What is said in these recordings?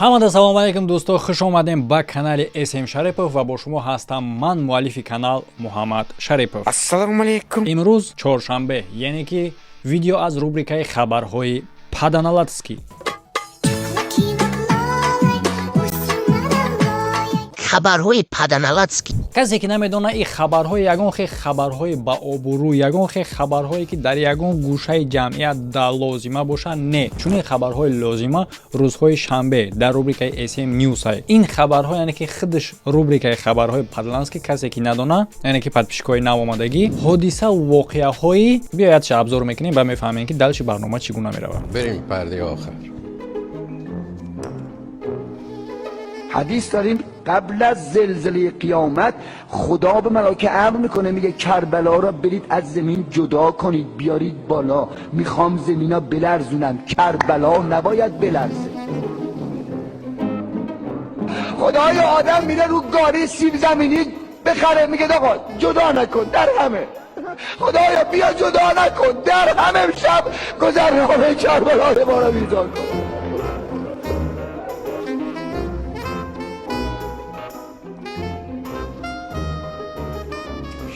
Ҳамада салому алайкум, дӯсто, хуш омадем ба канали СМ Шарипов ва бо шумо ҳастам ман, муаллифи канал Муҳаммад Шарипов. Ассалому алайкум. Имрӯз чоршанбе, яъне ки видео аз рубрикаи хабарҳои паданалатский. Хабарҳои паданалатский. Касе ки намедона, ин хабарҳои ягон хел хабарҳои ба обрӯ, ягон хел хабарҳое ки дар ягон гӯшаи ҷамъият да лозима бошанд, не, чунин хабарҳои лозима рӯзҳои шанбе дар рубрикаи СМ News ай. Ин хабарҳо, яъне ки худаш рубрикаи хабарҳои паданалатский, касе ки надона, яъне ки подписчикҳои нав омадагӣ, ҳодисаву воқеаҳои биёяд ша обзор мекунем ва мефаҳмем, ки дальше барнома чӣ гуна меравад. Берем пардаи охар. حدیث داریم قبل از زلزله قیامت خدا به ملائکه امر میکنه، میگه کربلا را برید از زمین جدا کنید بیارید بالا، میخوام زمینا بلرزونم، کربلا نباید بلرزه. خدای آدم میره رو گاری سیب زمینی بخره، میگه آقا جدا نکن در همه، خدایا بیا جدا نکن در همه، شب گذرنامه کربلا رو بالا میزان کن.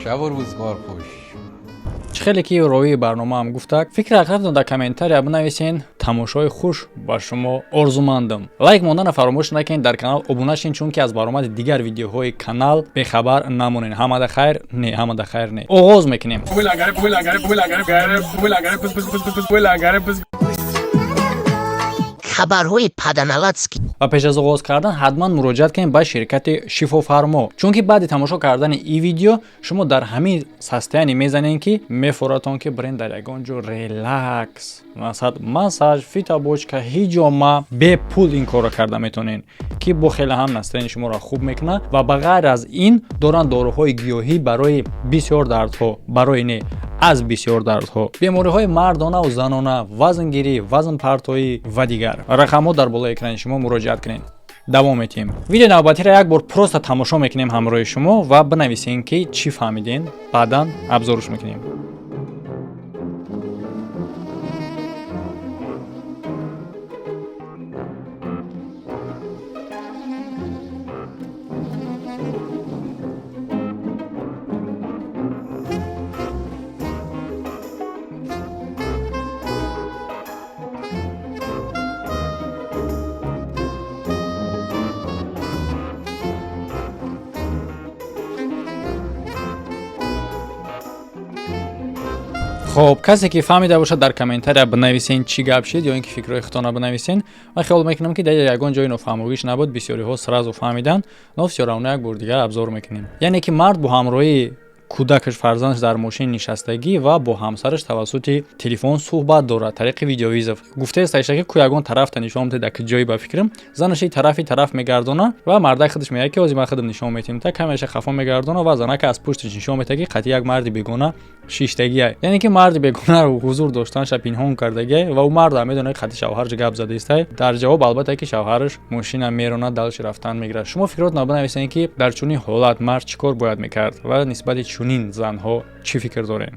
Шабу рӯзгор хуш. Чӣ хеле ки роии барномаам гуфтак, фикри ақлатон дар комментария бинависен. Тамошои хуш ба шумо орзумандам. Лайк мондана фаромӯш накунед, дар канал обуна шин, чунки аз баромади дигар видеоҳои канал бехабар намонед. Ҳамада хайр не, ҳамада хайр не, оғоз мекунем. Хабарҳои паданалатский. Ва пеш аз оғоз кардан ҳатман муроҷиат кунед ба ширкати Шифофармо, чунки баъди тамошо кардани ин видео шумо дар ҳамин состояние мезанед, ки мефоратон, ки бирен дар ягон ҷо релакс, масалан, массаж, фитобочка, ҳиҷома, бепул ин корро карда метавонед, ки бо хеле ҳам настроение шуморо хуб мекунад. Ва ба ғайр аз ин доранд доруҳои гиёҳӣ барои бисёр дардҳо, барои не, аз бисёр дардҳо, бемориҳои мардонаву занона, вазнгирӣ, вазнпартоӣ ва дигар. Рақамҳо дар болои экрани шумо, муроҷиат кунед. Давом метиҳем. Видеои навбатиро як бор просто тамошо мекунем ҳамроҳи шумо ва бинависем, ки чӣ фаҳмидем, баъдан обзорш мекунем. Хоб, касе ки фаҳмида бошад, дар комментария бинависен, чӣ гап шид, ё ин ки фикрҳои худтонро бинависен. Ман хиёл мекунам, ки дар ягон ҷои нофаҳмогиш набуд, бисёриҳо сразу фаҳмиданд, но всё равно як бор дигар обзор мекунем. Яъне ки мард бо ҳамроҳии кӯдакаш, фарзандаш дар мошин нишастагӣ ва бо ҳамсараш тавассути телефон суҳбат дорад, тариқи видеовызов. Гуфтаест айша, ки ку ягон тарафта нишон медиҳед, ак ҷои ба фикрам занаши тарафи тараф мегардона ва мардак худаш мегӯяд, ки ҳозир ман худам нишон метиҳам, та камеша хафо мегардона ва занака аз пушташ нишон метиҳад, ки қатъи як марди бегона шиштагиай, яъне ки марди бегонаро ҳузур доштанша пинҳон кардагиай ва ӯ мардам медонад, ки қатъи шавҳараш гап задаистай. Дар ҷавоб, албатта, ки шавҳараш мошина меронад, дальше рафтан мегирад. Шумо фикротона бинависед, ки дар чунин ҳолат мард чӣ кор бояд мекард ва нисбати чунин занҳо чӣ фикр дорем.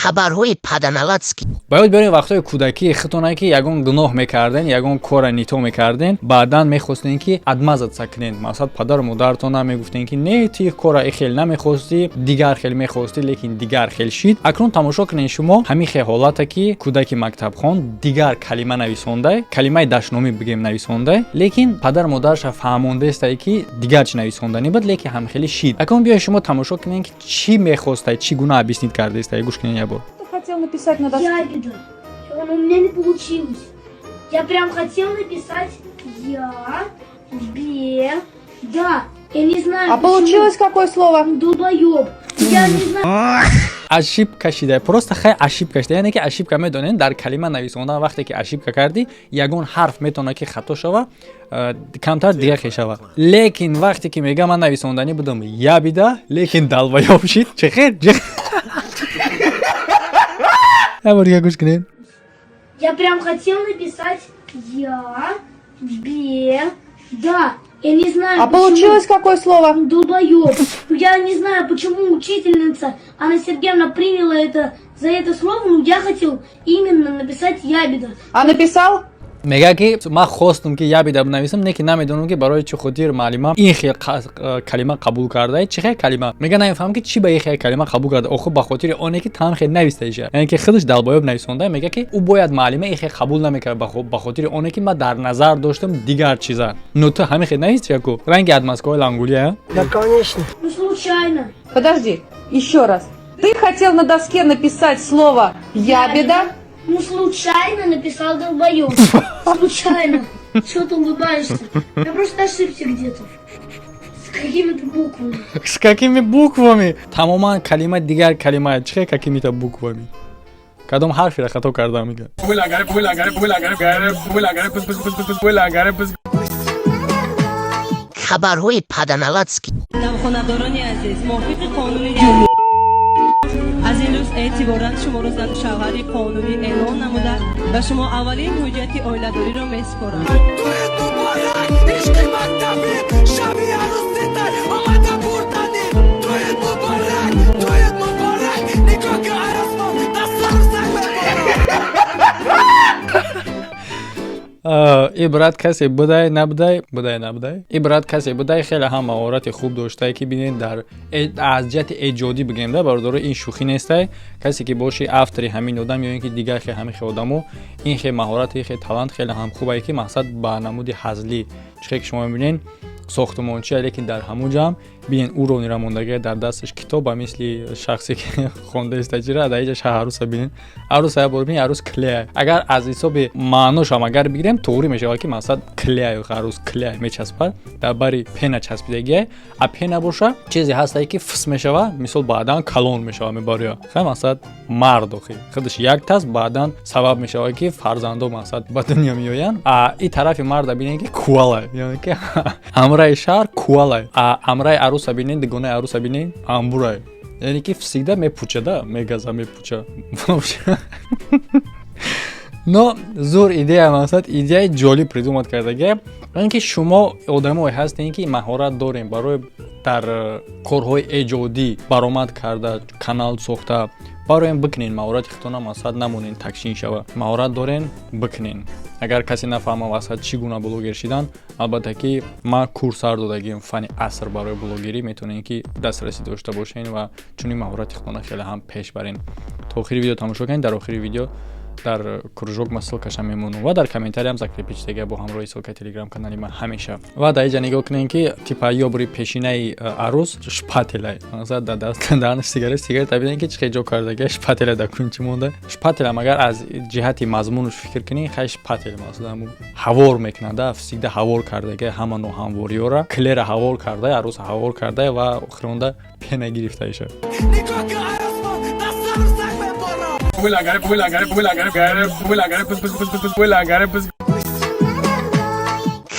Хабарҳои паданалатский. Ба ёд биёрем вақтҳои кӯдакии худтона, ки ягон гуноҳ мекарден, ягон кора нито мекарден, баъдан мехостен, ки отмазаться кунен. Масалан, падару модаратона мегуфтен, ки не, ти кора и хел намехостӣ, дигар хел мехостӣ, лекин дигар хел шид. Акнун тамошо кунен шумо ҳамин хел ҳолате, ки кӯдаки мактабхон дигар калима нависондай, калимаи дашномӣ бигем нависондай, лекин падару модараша фаҳмондаестай, ки дигар чӣ нависонданӣ буд, лекин ҳамхеле шид. Акнун биёед, шумо тамошо кунен, ки чӣ мехостай, чӣ гуна объяснить кардаестай. Гӯш кунен як бор. Ты хотел написать на доске? Ябеда. Он у меня не получилось. Я прям хотел написать Я, Б, да. Я не знаю, А почему. получилось какое слово? Долбоеб. Я не знаю. Ошибка шида, просто хай ошибка шида. Яъне ки ошибка, медонем, дар калима нависондан вақте ки ошибка кардӣ, ягон ҳарф метавонад, ки хато шава, камтар дигар хел шава. Лекин вақте ки мега, ман нависонданӣ будам ябида, лекин долбоёб шид. Чӣ хел? Як бор дигар гӯш кунед. Я прям хотел написать Я, Б, да. Я не знаю, А почему. получилось какое слово? Долбоеб. Я не знаю, почему учительница Анна Сергеевна приняла это За это слово, ну, я хотел именно написать ябеда. А написал? Мега ки ман хостум ки ябеда бинависам, не ки намедонам ки барои чӣ хотир муаллимам ин хел калима қабул карда. Чӣ хел калима? Мега намефаҳмам ки чӣ ба ин хел калима қабул карда. Охир ба хотири оне ки там хел нависта иша, яъне ки худаш долбоёб нависонда. Мега ки ӯ бояд муаллима ин хел қабул намекард, ба хотири оне ки ман дар назар доштам дигар чиза. Но ту ҳамин хел нависти ку ранги отмазкаҳои лангулия. Да, конечно. Ну, случайно. Подожди, еще раз. Ты хотел на доске написать слово «ябеда»? Ну, случайно написал долбоёб. Случайно. Чего ты улыбаешься? Я просто ошибся где-то. С какими-то буквами. С какими буквами? Тамоман калима дигар калима. Чӣ хел какими-то буквами? Кадом ҳарферо хато карда мега? Хабарҳои паданалатский. Навхонадорони азиз, мувофиқи қонуни ҷумҳур аз ин рӯз эътиборан шуморо зану шавҳари қонунӣ эълон намуда, ба шумо аввалин ҳуҷҷати оиладориро месупорам. Ишқи мактабӣ шаби арӯситай омада бурдани туед муборак, туед муборак, нигоҳ ки арӯсмон дастару саг меборад. И брат касе будай набудай, будай набудай, и брат касе будай, хеле ҳам маҳорати хуб доштае, ки бинед, дар аз ҷиҳати эҷодӣ бигем да, бародаро, ин шӯхӣ нестай. Касе ки боши, автори ҳамин одам ё ин ки дигар хе ҳамин хе одамо, ин хе маҳорат, ин хе талант хеле ҳам хубае, ки мақсад ба намуди ҳазлӣ чӣ хе ки шумо мебинед, сохтумончия, лекин дар ҳамун ҷамъ бинед, уровнира мондагия, дар дасташ китоб, ба мисли шахсе ки хонда истаҷира. Дар иҷа арӯса бинед, арӯса як бор бинед, арӯс клей. Агар аз ҳисоби маъношам агар бигирем, туғрӣ мешавад, ки мақсад клей, арӯс клей мечаспад, дар бари пена часпидагия. А пена боша чизе ҳастае, ки фис мешава, мисол баъдан калон мешава, мебария хай. Мақсад мард охи худаш як тас баъдан сабаб мешавад, ки фарзандо мақсад ба дунё меоянд. А и тарафи марда бинед, ки куала, яъне ки амраи шаҳр куала. А амраи арӯса бинед, дугонаи арӯса бинед, амбурай, яъне ки всегда мепучада, мегаза, мепуча. Но зур идея, мақсад идеяи ҷолиб придумать кардагия. Ин ки шумо одамое ҳастем, ки маҳорат дорем барои дар корҳои эҷодӣ баромад карда, канал сохта, бароем бикунен маҳорати худтона, мақсад намонен такшин шава. Маҳорат дорен, бикунен. Агар касе нафаҳма мақсад чӣ гуна блогер шидан, албатта ки ман курс сар додагим, фани аср барои блогерӣ, метавонем ки дастрасӣ дошта бошен ва чунин маҳорати худтона хеле ҳам пеш барен. То охири видео тамошо кунед. Дар охири видео дар кружок ма ссылкаша мемонам ва дар комментариям закрепить шудага бо ҳамроҳи ссылкаи телеграм канали ман ҳамеша. Ва дар иҷа нигоҳ кунем, ки типа ёбри пешинаи арӯс шпателай, мақсад дар даст даҳанаш сигарет, сигарета бинем, ки чӣ хел ҷо кардага, шпателя дар кунчи монда. Шпателам агар аз ҷиҳати мазмунаш фикр кунӣ, хай, шпател мақсад ҳамун ҳавор мекунада, всегда ҳавор кардага ҳама ноҳамвориёра, клера ҳавор карда, арӯса ҳавор карда ва охиронда пена гирифтаиша. Нигоҳ ки арӯсмон дастару саг меборад.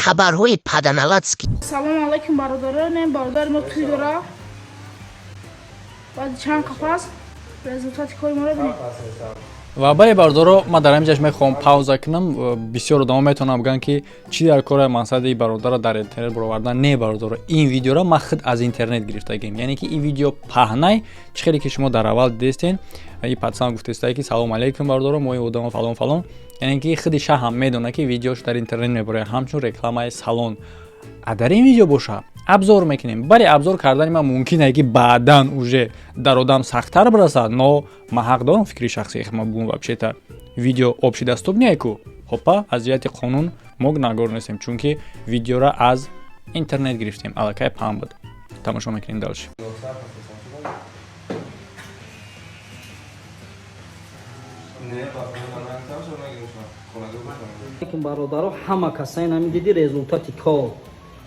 Хабарҳои паданалатский. Салом алайкум, бародарон. Бародари мо тӯй дора. Баъди чанд қафас результати кори моро бинед. Ва бале, бародаро, ман дар ҳамин ҷаш мехоҳам пауза кунам. Бисёр одамо метавонам бигӯянд, ки чӣ дар кора мақсади бародарро дар интернет баровардан. Не, бародаро, ин видеоро ман худ аз интернет гирифтагим, яъне ки ин видео паҳнай. Чӣ хеле ки шумо дар аввал дидестен, и пацан гуфтестае, ки салом алейкум, бародаро, мо одамо фалон фалон, яъне ки худи шаҳ ҳам медонад, ки видеош дар интернет мебарояд ҳамчун рекламаи салон. А дар ин видео боша обзор мекунем. Бале, обзор кардани ман мумкин е, ки баъдан уже дар одам сахттар бирасад, но ман ҳақ дорам фикри шахсии ма бугум. Вообще-то видео общедоступный ку. Хопа, аз ҷиҳати қонун мо гунаҳгор нестем, чунки видеоро аз интернет гирифтем, аллакай паҳн буд. Тамошо мекунем дальше. Бародаро, ҳама касаин ҳамин диди, результати кор,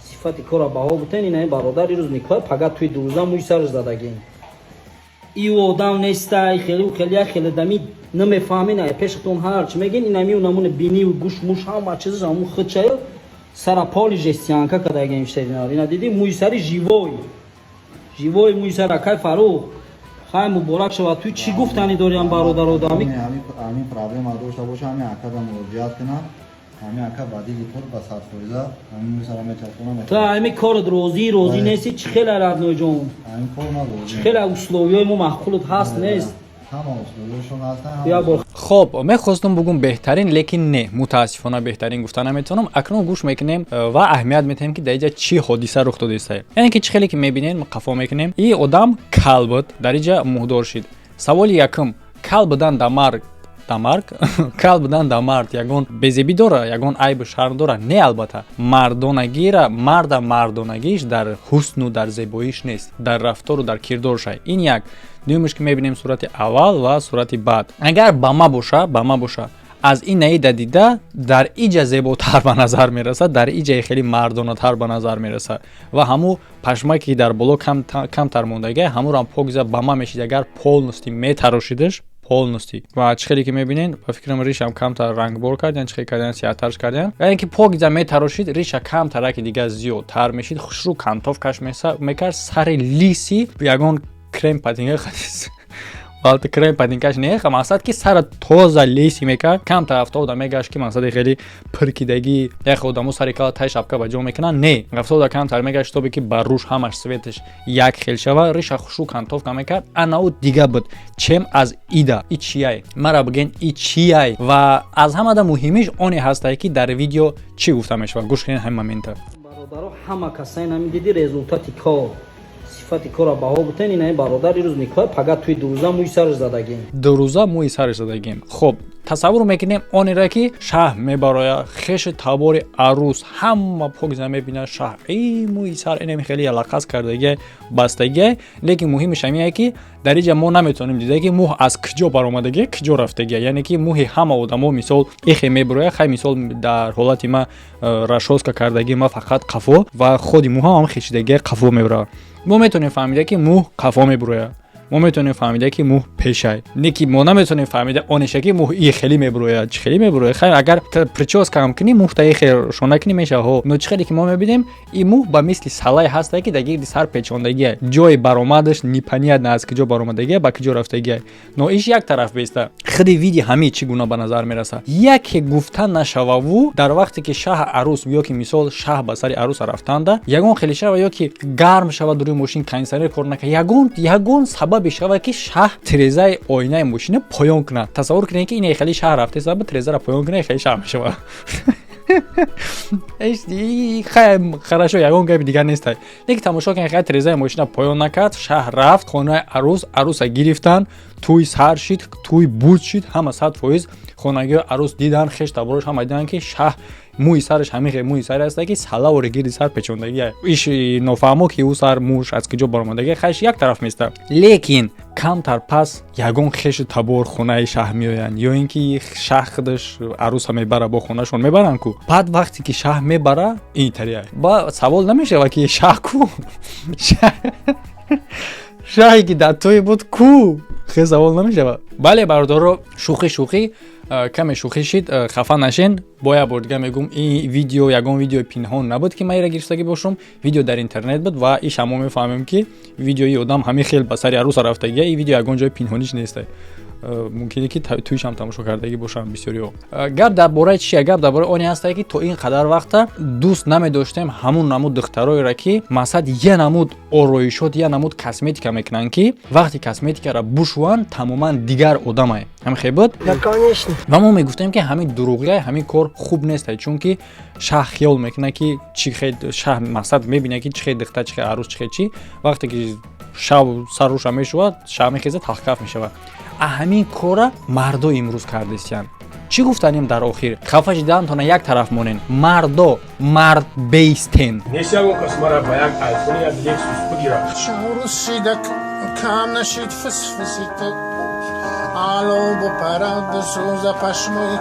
сифати корро баҳо бутен. Ин ҳамин бародар ирӯз никоҳ, пага туи дурӯза мӯи сараш задагин. Ию одам нестай, хеле хеле як хеле дами намефаҳмин. Ай пешатон ҳар чи мегин, ин ҳамин намуна бинию гӯш муш ҳама чизаш ҳамун худчаю сара поли жестянка кадагин. Ина диди, мӯи сари живой, живой мӯи сар. Акай Фарух, хай, муборак шавад. Ту чӣ гуфтанӣ дорӣ, бародаро? Ҳамин проблема дошта боша, ҳамин акада муроҷиат кунад. Ҳамин ака ба дили пур, ба 100% ҳамин мӯи сара мечаспонад. Ту ҳамин корот розӣ, розӣ нестӣ? Чӣ хела, родной ҷон? Ҳамин кор ма розӣ. Чӣ хела, условиёи мо маъқулат ҳаст, нест? Ҳама условияшон ҳастанд. Я бор. Хоб, мехостум бугум беҳтарин, лекин не, мутаассифона, беҳтарин гуфта наметавонам. Акнун гӯш мекунем ва аҳамият метаҳем, ки дар иҷа чӣ ҳодиса рух додааст. Яъне ки чӣ хеле ки мебинем, қафо мекунем, и одам кал буд, дар иҷа муҳдор шид. Саволи якум: кал будан да марг, да марг, кал будан да мард ягон безебӣ дора, ягон айбу шарм дора? Не, албатта, мардонагира, марда мардонагиш дар ҳусну дар зебоиш нест, дар рафтору дар кирдоршай. Ин як. Дуюмш ки мебинем, сурати аввал ва сурати баъд. Агар ба ма боша, ба ма боша, аз ин наида дида, дар иҷа зеботар ба назар мерасад, дар иҷаи хеле мардонатар ба назар мерасад. Ва ҳамун пашмаке ки дар боло камтар мондагия, ҳамурам покиза ба ма мешид, агар полностью метарошидаш, полностью. Ва чӣ хеле ки мебинед, ба фикрам, ришам камтар рангбор кардян, чӣ хел кардян, сиёҳтарш кардян. Яъне ки покиза метарошид, риша камтараки дига зиёдтар мешид, хушрӯ кантовкаш мекард, сари лиси ягон крем патинга хадис. Албатта, крем патинкаш не, мақсад ки сара тоза лиси мекард, камтар афтода мегашт, ки мақсади хеле пиркидагӣ як одамо сари кала тай шапка ба ҷо мекунанд. Не, афтода камтар мегашт, тобе ки ба рӯш ҳамаш светаш як хел шава. Риша хушрӯ кантовка мекард, ана ӯ дига буд, чем аз ида. И чияй, мара бигӯен, и чияй? Ва аз ҳамада муҳимиш оне ҳастае, ки дар видео чӣ гуфта мешавад. Гӯш кунед ҳамин момента. Бародаро, ҳама касаи ҳамин диди, результати кор, сифати кора баҳо бутен. Ина бародар ирӯз никоҳ, пага туи дурӯза мӯи сараш задагем. Дурӯза мӯи сараш задагем. Хоб, тасаввур мекунем онеро, ки шаҳ мебарояд, хеши табори арӯс ҳама покза мебинад, шаҳ и мӯи сар инами хеле ялақас кардагия, бастагия. Лекин муҳимаш ҳамие, ки дар иҷа мо наметавонем дида, ки мӯҳ аз куҷо баромадагия, куҷо рафтагия. Яъне ки мӯҳи ҳама одамо мисол ихе мебурояд. Хай, мисол, дар ҳолати ма расчёска кардагӣ, ма фақат қафо ва худи мӯҳам хешидагия қафо мебурояд. Мо метавонем фаҳмида, ки мӯҳ қафо мебурояд, мо метавонем фаҳмида, ки мӯҳ пешай, не ки мо наметавонем фаҳмида онеша, ки мӯҳ и хеле мебурояд, чӣ хеле мебурояд. Хайр, агар причёска ҳам кунӣ, мӯҳ та ихе шона кунӣ, мешава ҳо. Но чӣ хеле ки мо мебинем, и мӯҳ ба мисли салай ҳастае, ки дар гирди сар печондагия, ҷои баромадаш непонятно, аз куҷо баромадагия, ба куҷо рафтагия. Но иш як тараф беста, худи види ҳамин чӣ гуна ба назар мерасад, яке гуфта нашававу дар вақте ки шаҳ арӯс ё ки мисол шаҳ ба сари арӯса рафтанда, ягон хеле шава ё ки гарм шава, дуруи мошин кондитсионер кор накард, ягон сабабе шава, ки шаҳ тирезаи оинаи мошина поён кунад. Тасаввур кунед, ки ин хеле шаҳр рафте, сабаби тирезаро поён кунад, хеле шаҳр мешавад. Хорошо, ягон гапи дигар нестай, лекин тамошо кунед, хай, тирезаи мошина поён накард, шаҳр рафт хонаи арӯс, арӯса гирифтанд, тӯй сар шид, тӯй буд шид. Ҳама 100% хонагиҳои арӯс дидан, хеш таборош ҳама дидан, ки шаҳ мӯи сараш ҳамин хел мӯи саре ҳаста, ки салавори гирди сар печондагия. Иш нофаҳмо, ки ӯ сар мӯш аз куҷо баромадагия. Хайш, як тараф места, лекин камтар пас ягон хешу табор хонаи шаҳ меоянд ё ин ки шаҳ худаш арӯса мебара, бо хонашон мебаранд ку. Баъд вақте ки шаҳ мебара, ин тария ба савол намешава, ки шаҳ ку, шаҳе ки дар тӯй буд ку? Хел савол намешава. Бале, бародаро, шӯхӣ шӯхӣ, каме шӯхӣ шид, хафа нашен. Бо як бор дига мегӯм, ин видео ягон видеои пинҳон набуд, ки ман ира гирифтагӣ бошум. Видео дар интернет буд ва иша мо мефаҳмем, ки видеои одам ҳамин хел ба сари арӯса рафтагия. Ин видео ягон ҷои пинҳониш нест, мумкине ки туишам тамошо кардагӣ бошанд бисёриҳо. Гап дар бораи чия? Гап дар бораи оне ҳастае, ки то ин қадар вақта дӯст намедоштем ҳамун намуд духтароеро, ки мақсад я намуд ороишот, я намуд косметика мекунанд, ки вақте косметикаро бушӯянд, тамоман дигар одамае. Ҳамин хел буд ва мо мегуфтем, ки ҳамин дурӯғия, ҳамин кор хуб нестае, чунки шаҳ хиёл мекунад, ки чӣ хел шаҳ мақсад мебинад, ки чӣ хел духтар, чӣ хел арӯс, чӣ хел чӣ. Вақте ки шав саррӯша мешувад, шаҳ мехезад, талхкаф мешавад. Ҳамин кора мардо имрӯз кардесиянд. Чӣ гуфтанем дар охир? Хафа шидаантона як тараф монен. Мардо, мард бейстен. Нест ягон кас мара ба як айфон, як Лексус бигирад. Кам нашид фисфисита ало бупарад бисӯза пашмои.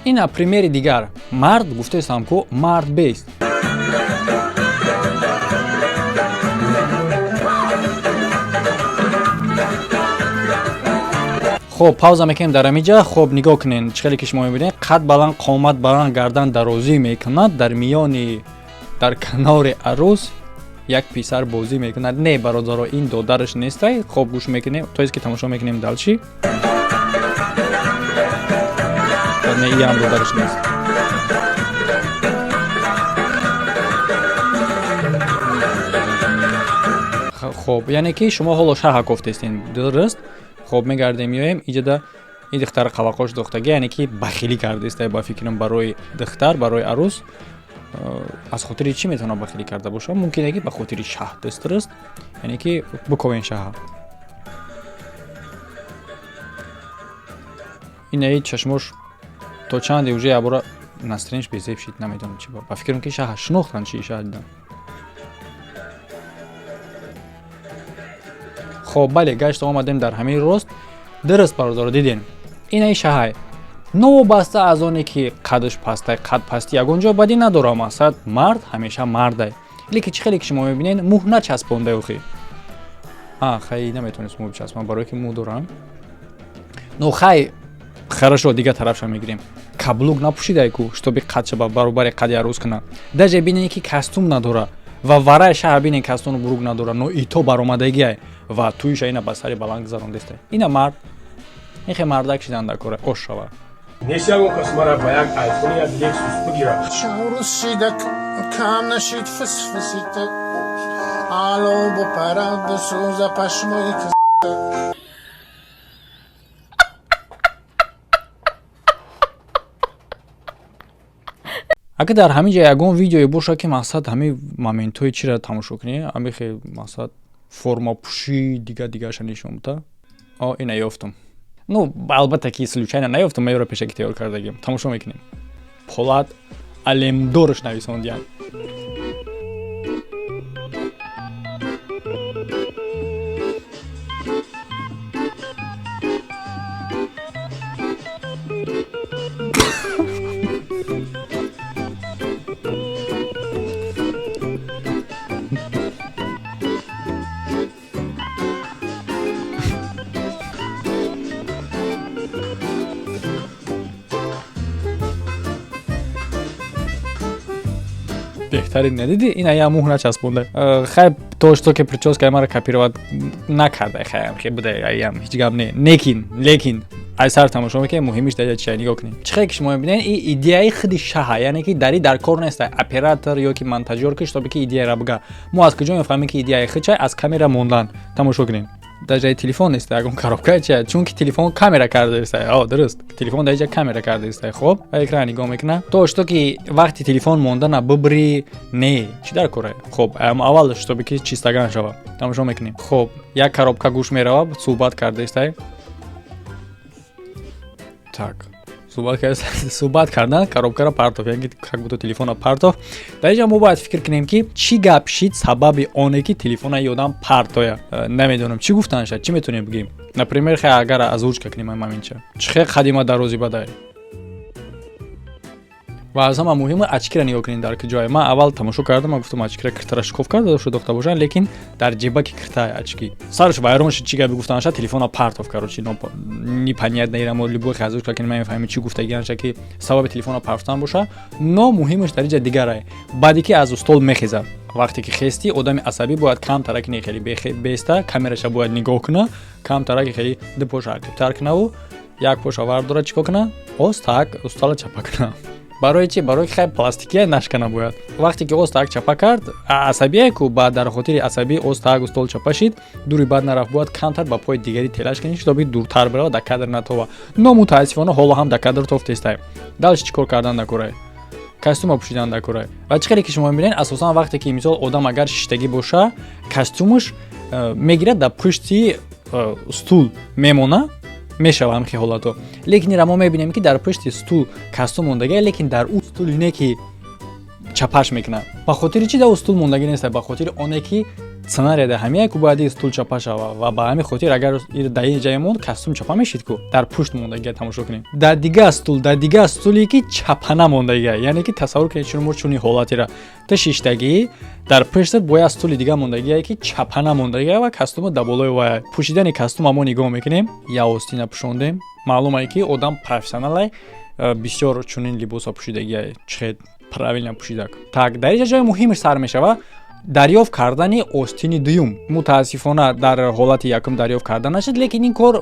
Ина примери дигар. Мард гуфтесам ку, мард бест. Хоб, пауза мекунем дар ҳамиҷа. Хоб, нигоҳ кунед, чӣ хеле ки шумо мебинед, қад баланд, қомат баланд, гардан дарозӣ мекунад, дар миёни, дар канори арӯс як писар бозӣ мекунад. Не, бародаро, ин додараш нестай. Хоб, гӯш мекунем, то есть ки тамошо мекунем дальше. Не, иам додараш нест. Хоб, яъне ки шумо ҳоло шаҳа кофтестен, дуруст? Хоб, мегардем, меоем иҷода. Ин духтар қавақош дохтага, яъне ки бахилӣ кардааст, ба фикрам, барои духтар, барои арӯс. Аз хотири чӣ метавонад бахилӣ карда бошад? Мумкине ки ба хотири шаҳ, дуруст? Яъне ки биковен шаҳа. Инаи чашмош то чанде уже ябора настроениш безеб шид, намедонам чи. Ба фикрам ки шаҳа шинохтан, чи шаҳа дидан. Хоб, бале, гашта омадем дар ҳамин рост, дуруст, бародаро, дидем, инаи шаҳай. Новобаста аз оне ки қадаш пастай, қад пастӣ ягон ҷо бадӣ надорам, мақсад мард ҳамеша мардай. Лекин чӣ хеле ки шумо мебинед, мӯҳ начаспонда охи. А хай, наметавонист мӯ бичаспон, барое ки мӯ дорам. Ну хай, хорошо, дигар тарафша мегирем. Каблук напӯшидай ку, чтобы қадша ба баробари қади арӯз кунад. Даже бинед ки костюм надора ва вараи шаҳр, бинед, костюму бурук надора, но ито баромадагиай ва туиша ина ба сари баланд гузарондеста. Ина мард, ин хе мардак шидан дар кора ош шава. Нест ягон кас мара ба як айфони, як Лексус бигирад. Чорус шида кам нашид фисфисита, ало бупара бисӯза пашмои. Агар дар ҳамин ҷа ягон видеое боша ки мақсад ҳамин моментҳои чиро тамошо кунӣ, ҳамин хе мақсад формапӯшӣ, дига дигарша нишон бута. О, ина ёфтум. Ну, албатта ки случайно наёфтум, ма ёро пешаки тайёр кардагим. Тамошо мекунем. Полат Алемдорш нависондиям. Беҳтарин, надидӣ? Ина я мӯҳ начаспонда. Хай, то что ки прическаи маро копировать накарда, хаям хе буда, аям ҳеҷ гап не. Некин, лекин ай сар тамошо мекунем, муҳимиш дар чия, нигоҳ кунем. Чӣ хеле ки шумо мебинед, ин идеяи худи шаҳа, яъне ки дари дар кор нест оператор ё ки монтажёр, ки чтобы ки идеяра бига. Мо аз куҷо мефаҳмем ки идеяи худ чай? Аз камера мондан. Тамошо кунем. Даже телефон нест, ягон коробка чия, чунки телефон камера кардааст. О, дуруст, телефон дар иҷа камера кардааст. Хоб, ба экран нигоҳ мекунад, то что ки вақти телефон мондана бибри не, чӣ дар кора? Хоб, аввал чтобы ки чистаган шава. Тамошо мекунем. Хоб, як коробка гӯш мерава, суҳбат кардааст. Так, суҳбат кардан, коробкаро партов, яъне как будто телефона партов. Дар инҷа мо бояд фикр кунем, ки чӣ гап шид сабаби оне ки телефона ёдам партоя. Намедонам, чӣ гуфтанша, чӣ метавонем бигӯем? Например, хе, агар озвучка кунем маминча, чӣ хе қадима дарози бадай. Ва аз ҳама муҳима, очкира нигоҳ кунед дар куҷое. Ман аввал тамошо кардам, ман гуфтам, очкира киртара шикоф карда дошта дохта бошанд, лекин дар ҷебаки киртаи очки. Сараш вайрон шид, чӣ гапи гуфтанаша, телефона партов. Короче, непонятно, ира мо любой озвучка кунем, ман мефаҳмем чӣ гуфтагианша, ки сабаби телефона партофтан боша. Но муҳимаш дар инҷа дигарае. Баъде ки аз стол мехезад, вақте ки хести, одами асабӣ бояд камтараки не хеле беста, камераша бояд нигоҳ куна, камтараки хеле ду поша ақибтар кунаву як поша вардора, чӣ кор куна? Оз так устала чапа куна. Барои чи? Барои ки хай пластикия нашкана бояд. Вақте ки оз так чапа кард, асабие ку, ба дар хотири асабӣ оз так стол чапа шид, дури бад нарафт, бояд камтар ба пои дигари телаш кунӣ, чтобы дуртар бирава, дар кадр натова. Но мутаассифона ҳоло ҳам дар кадр тофтестай. Дальше чӣ кор кардан дар курай? Костюма пӯшидан дар курай. Ва чӣ хеле ки шумо мебинед, асосан вақте ки мисол одам агар шиштагӣ боша, костюмаш мегирад, дар пушти стул мемона, мешава ҳамхи ҳолато. Лекин ира мо мебинем, ки дар пушти стул костюм мондагӣ, лекин дар ӯ стули не ки чапаш мекунад. Ба хотири чи дар ӯ стул мондагӣ нест? Ба хотири оне ки сценария дар ҳамияе ку бояд ин стул чапа шава. Ва ба ҳамин хотир, агар дар ин ҷае монд, костюм чапа мешид ку. Дар пушт мондагия, тамошо кунем, дар дигар стул, дар дигар стуле ки чапана мондагия. Яъне ки тасаввур кунед чун мо чунин ҳолатира: ту шиштагӣ, дар пуштат бояд стули дига мондагие ки чапана мондагия ва костюма дар болои вай. Пӯшидани костюма мо нигоҳ мекунем, як остина пӯшондем, маълумае ки одам профессионалай, бисёр чунин либоса пӯшидагия, чихе правильно пӯшидак. Так, дар инҷа ҷои муҳимаш сар мешава. Дарёфт кардани остини дуюм мутаассифона дар ҳолати якум дарёфт карда нашуд, лекин ин кор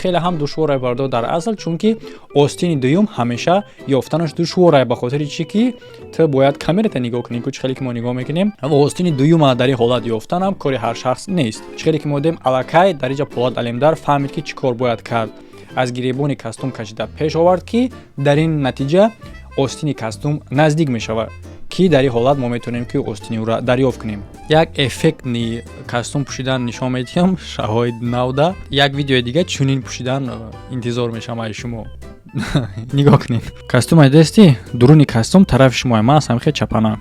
хеле ҳам душворае, бардор, дар асл, чунки остини дуюм ҳамеша ёфтанаш душворае, ба хотири чӣ ки ту бояд камерата нигоҳ кунӣ, ку чӣ хеле ки мо нигоҳ мекунем, ва остини дуюма дар ин ҳолат ёфтанам кори ҳар шахс нест. Чӣ хеле ки мо дидем, аллакай дар инҷа Пулад Алимдар фаҳмид, ки чӣ кор бояд кард. Аз гиребони костюм кашида пеш овард, ки дар ин натиҷа остини костюм наздик мешавад, ки дар ин ҳолат мо метавонем, ки остини ӯра дарёфт кунем. Як эффектный костюм пӯшидан нишон медиҳам шаҳои навда. Як видеои дига чунин пӯшидан интизор мешавам аз шумо. Нигоҳ кунед, костюмай дести дуруни костюм тарафи шумоа, ман аз ҳамихе чапана.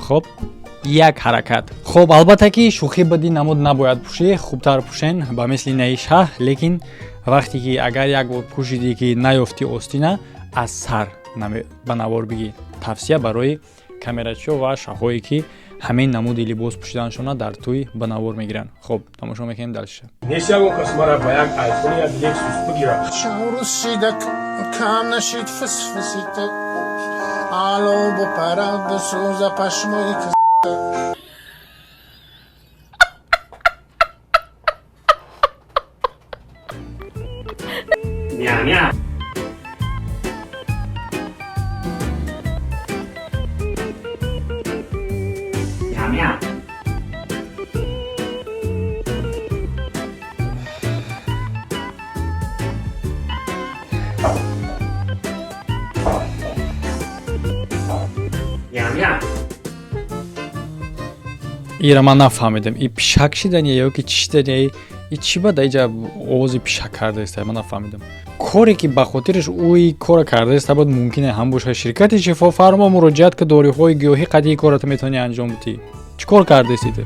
Хоб, як ҳаракат. Хоб, албатта ки шӯхӣ бади намуд набояд пӯшӣ, хубтар пӯшен ба мисли наи шаҳ, лекин вақте ки агар як бор пӯшидӣ, ки наёфтӣ остина, аз сар ба навор бигир. Тавсия барои камерачиҳо ва шаҳое, ки ҳамин намуди либос пӯшиданашона дар тӯй ба навор мегиранд. Хоб, тамошо мекунем дальше. Нест ягон кас мара ба як айфон, як Лексус бигирад. Чун шида кам нашид фисфисита, ало бупара бисӯза пашмои. Мяу-мяу. Мяу-мяу. Мяу-мяу. Ира ман нафаҳмидам, и пишак шидания ё ки чӣ шидания, и чӣ ба даиҷа овози пишак кардаиста, ман нафаҳмидам. Коре ки ба хотираш ӯи кора кардаиста буд, мумкине ҳам бошад. Ширкати Шифофармо муроҷиат, ки доруҳои гиёҳӣ қадии кората метавонӣ анҷом бидиҳӣ. Чӣ кор кардаисти ту?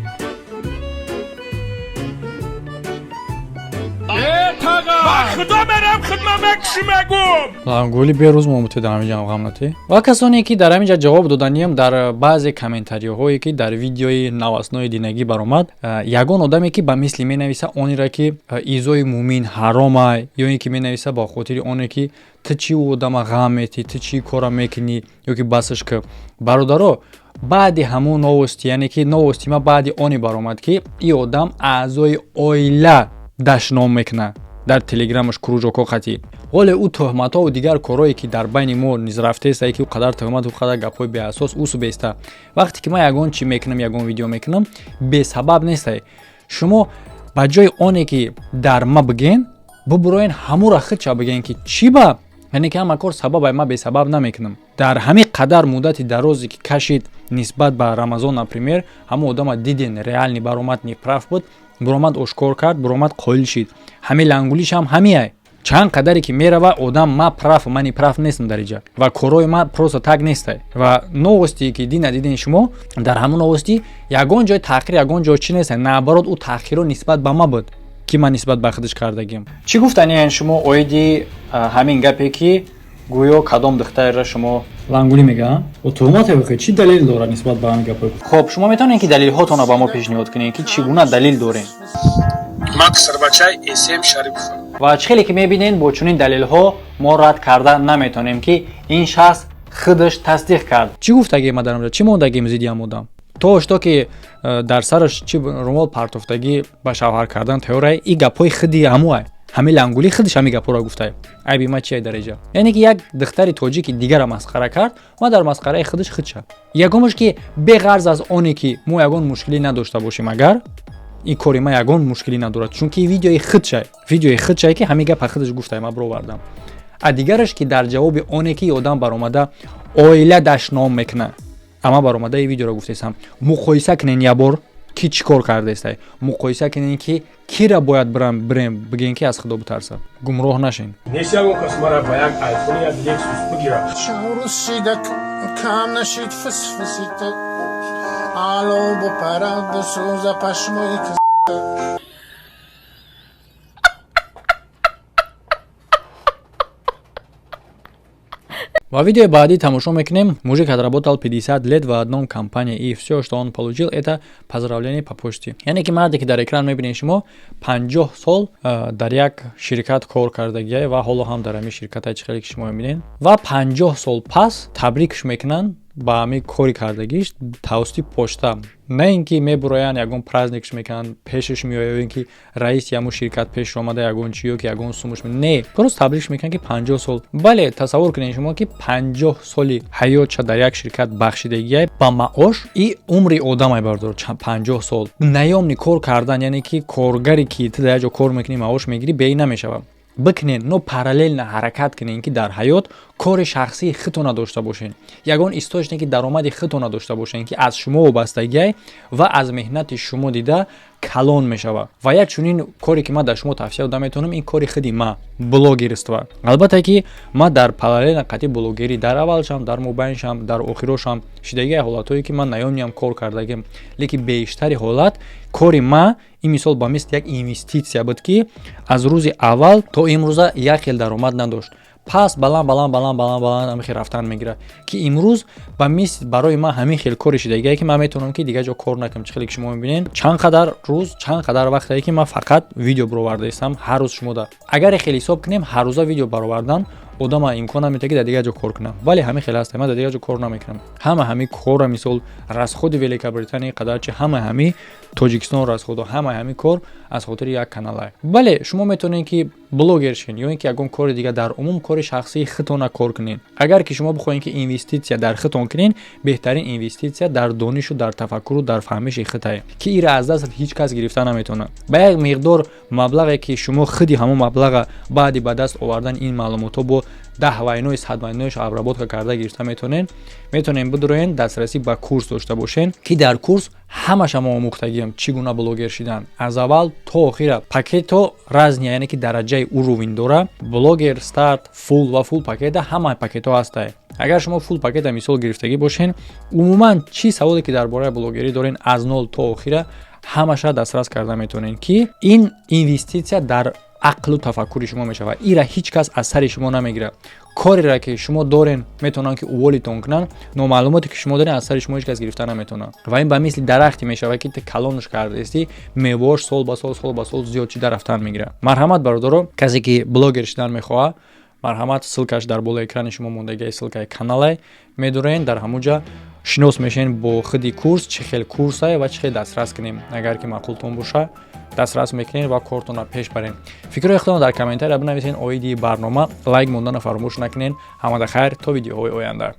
Худо мерам, хидма мекши мегум. Лангули берӯз момуте дар ҳамин ҷа ғамнатӣ. Ва касоне ки дар ҳамин ҷа ҷавоб доданиям, дар баъзе комментариҳое, ки дар видеои наваснои динагӣ баромад, ягон одаме ки ба мисли менависа онеро, ки изои мӯмин ҳаромай, ё ин ки менависа ба хотири оне ки ту чӣ ӯ одама ғам метӣ, ту чӣ кора мекунӣ, ё ки басаш ки, бародаро, баъди ҳамун новости, яъне ки новости ма баъди оне баромад, ки и одам аъзои оила дашном мекунад дар телеграмаш, кружокҳо қатӣ. Ҳоле ӯ тӯҳматҳову дигар корҳое, ки дар байни мо низ рафтеста, ки ӯ қадар тӯҳмат, ӯ қадар гапҳои беасос усу беста. Вақте ки ман ягон чӣ мекунам, ягон видео мекунам, бесабаб нестай. Шумо ба ҷои оне ки дар ма бигӯен, бубуроен ҳамура худша бигӯен, ки чӣ ба, яъне ки ҳама кор сабабай, ман бесабаб намекунам. Дар ҳамин қадар муддати дарозе ки кашид нисбат ба Рамазон, например, ҳамон одама диден, реальный баромад, неправ буд, буромад ошкор кард, буромад қоил шид. Ҳамин лангулишам ҳамиай. Чанд қадаре ки мерава одам, ма прав, мани прав нестам дар иҷа, ва корҳои ма просто так нестай. Ва новости ки дина диден шумо, дар ҳамон новости ягон ҷой таъхир, ягон ҷой чӣ нестай, наоборот, ӯ таъхиро нисбат ба ма буд, ки ман нисбат ба худаш кардагим. Чӣ гуфтаниян шумо оиди ҳамин гапе, ки гӯё кадом духтарера шумо лангулӣ мега? Туҳмате бихӯ, чӣ далел дорад нисбат ба ҳамин гапҳо? Хоб, шумо метавонед, ки далелҳотонро ба мо пешниҳод кунед, ки чӣ гуна далел дорем? Ман писарбачаи Эсем Шарипов. Ва чӣ хеле ки мебинед, бо чунин далелҳо мо рад карда наметавонем, ки ин шахс худаш тасдиқ кард. Чӣ гуфтагем ма дар онҷо, чӣ мондагем зидди ҳам одам, то что ки дар сараш чӣ румол партофтагӣ, ба шавҳар кардан тайёрай, и гапҳои худи ҳамуай, ҳамин лангулӣ худаш ҳамин гапҳоро гуфтай. Айби ма чия дар иҷа? Яъне ки як духтари тоҷики дигара масхара кард, ма дар масхараи худаш худша. Ягонаш ки беғарз аз оне ки мо ягон мушкилӣ надошта бошем, агар ин кори ма ягон мушкилӣ надорад, чунки видеои худшай, видеои худшай, ки ҳамин гапа худаш гуфтай, ма бировардам. А дигараш ки дар ҷавоби оне ки одам баромада оила дашном мекунад, ама баромада и видеоро гуфтесам, муқоиса кунен ябор, ки чӣ кор кардаестай, муқоиса кунен, ки кира бояд бирам бирем бигӯем, ки аз худо битарса, гумроҳ нашен. Нест ягон кас мара ба як айфон, як Лексус бигирад. Чун шида кам нашид фисфисита, ало бупара бисӯза пашмои. Ва видеои баъдӣ тамошо мекунем. Мужик отработал 50 лет в одном компании, и всё, что он получил, это поздравление по почте. Яъне ки марде, ки дар экран мебинед шумо, 50 сол дар як ширкат кор кардагия ва ҳоло ҳам дар ҳамин ширкате, чӣ хеле ки шумо мебинед, ва 50 сол пас табрикш мекунанд ба ҳамин кори кардагиш тавассути почта. На ин ки мебуроянд, ягон праздникш мекунанд, пешаш меояд, ё ин ки раиси ҳамун ширкат пешаш омада, ягон чи ё ки ягон сумуш. Не, просто табрикш мекунанд, ки 50 сол. Бале, тасаввур кунед шумо, ки 50 соли ҳаётша дар як ширкат бахшидагия ба маош. И умри одамай, бардор, 50 сол наёмный кор кардан, яъне ки коргаре, ки ту дар як ҷо кор мекунӣ, маош мегирӣ, беи намешавад. Бикунед, но параллельно ҳаракат кунед, ки дар ҳаёт кори шахсии худтона дошта бошед, ягон источники даромади худтона дошта бошед, ки аз шумо вобастагиай ва аз меҳнати шумо дида калон мешавад. Ва як чунин коре, ки ман дар шумо тавсия дода метавонам, ин кори худи ма блогерство. Албатта ки ман дар параллельно қатъи блогерӣ дар аввалшам, дар мобайншам, дар охирошам шидагии ҳолатҳое, ки ман наёмниам кор кардагим, лекин бештари ҳолат кори ма ин мисол ба мисли як инвеститсия буд, ки аз рӯзи аввал то имрӯза як хел даромад надошт, пас баланд, баланд, баланд, баланд, баланд ҳамин хел рафтан мегирад, ки имрӯз ба мисл барои ман ҳамин хел кори шидагие, ки ман метавонам, ки дигар ҷо кор накунам. Чӣ хеле ки шумо мебинед, чанд қадар рӯз, чанд қадар вақтае, ки ман фақат видео баровардаистам ҳар рӯз. Шумода агар хеле ҳисоб кунем, ҳаррӯза видео баровардан одама имкон наметиҳад, ки дар дигар ҷо кор кунам. Вале ҳамин хел ҳаст, ман дар дигар ҷо кор намекунам. Ҳама ҳамин корра, мисол, расходи Великобритания қадар чи, ҳама ҳамин Тоҷикистон расходо, ҳама ҳамин кор аз хотири як каналае. Бале, шумо метавонед, ки блогер шин ё ин ки ягон кори дигар, дар умум кори шахсии худтона кор кунед. Агар ки шумо бихоҳед, ки инвеститсия дар худтон кунед, беҳтарин инвеститсия дар донишу, дар тафаккуру дар фаҳмиши худтае, ки ира аз даст ҳеҷ кас гирифта наметавонад. Ба як миқдор маблағе, ки шумо худи ҳамон маблаға баъди ба даст овардани ин маълумотҳо бо 10 вайнои 100 вайноиш обработка карда гирифта метавонед, метавонед бидуроен, дастрасӣ ба курс дошта бошед, ки дар курс ҳамаша мо омӯхтагиам, чӣ гуна блогер шидан аз аввал то охира. Пакето разные, яъне ки дараҷаи уровень дора: блогер, старт, full ва full пакета. Ҳама пакетҳо ҳастае. Агар шумо full пакета мисол гирифтагӣ бошед, умуман чӣ саволе, ки дар бораи блогерӣ дорен, аз нол то охира ҳамаша дастрас карда метавонед, ки ин инвеститсия дар ақлу тафаккури шумо мешавад. Ира ҳеҷ кас аз сари шумо намегирад. Кореро, ки шумо дорен, метавонанд, ки уволитон кунанд, но маълумоте, ки шумо дорен, аз сари шумо ҳеҷ кас гирифта наметавонад. Ва ин ба мисли дарахте мешавад, ки калонш кардаистӣ, меваош сол ба сол, сол ба сол зиёд шида рафтан мегирад. Марҳамат, бародаро, касе ки блогер шидан мехоҳад, марҳамат, ссылкаш дар болои экрани шумо мондагиа, ссылкаи каналай. Медурен, дар ҳамун ҷа шинос мешавем бо худи курс, чӣ хел курсае ва чӣ хел дастрас кунем. Агар ки маъқултон боша, дастрас мекунед ва кортонро пеш барем. Фикрҳои худтонро дар комментария бинависед оиди барнома, лайк мондана фаромӯш накунед. Ҳамада хайр, то видеоҳои оянда.